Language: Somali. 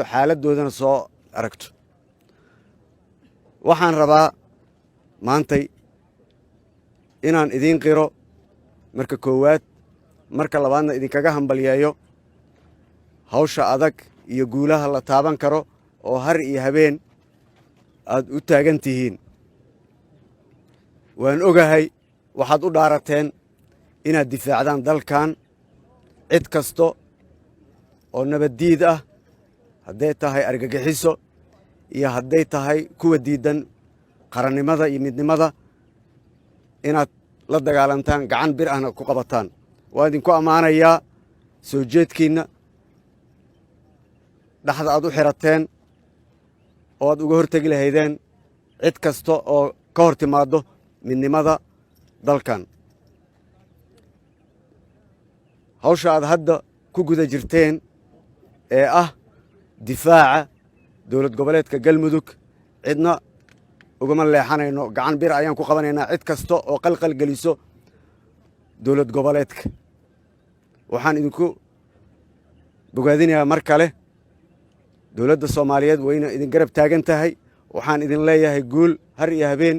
Xaaladdoodana soo aragto. Waxaan rabaa maantay inaan idiin qiro marka koowaad, marka labaadna idinkaga hambalyeeyo hawsha adag iyo guulaha la taaban karo oo har iyo habeen aad u taagan tihiin. Waan ogahay waxaad u dhaarateen inaad difaacdaan dalkan, cid kasta oo nabaddiid ah, hadday tahay argagixiso iyo hadday tahay kuwa diiddan qarannimada iyo midnimada, inaad la dagaalantaan, gacan bir ahna ku qabataan. Waan idinku ammaanayaa soo jeedkiinna dhexda aad u xirateen oo aad uga hortegi lahaydeen cid kasta oo ka hor timaaddo midnimada dalkan. Hawsha aad hadda ku guda jirteen ee ah difaaca Dowlad Goboleedka Galmudug, cidna ugama leexanayno, gacan bir ayaan ku qabanaynaa cid kasta oo qalqal geliso dowlad goboleedka. Waxaan idinku bogaadinayaa mar kale, dowladda Soomaaliyeed wayna idin garab taagan tahay. Waxaan idin leeyahay guul har iyo habeen.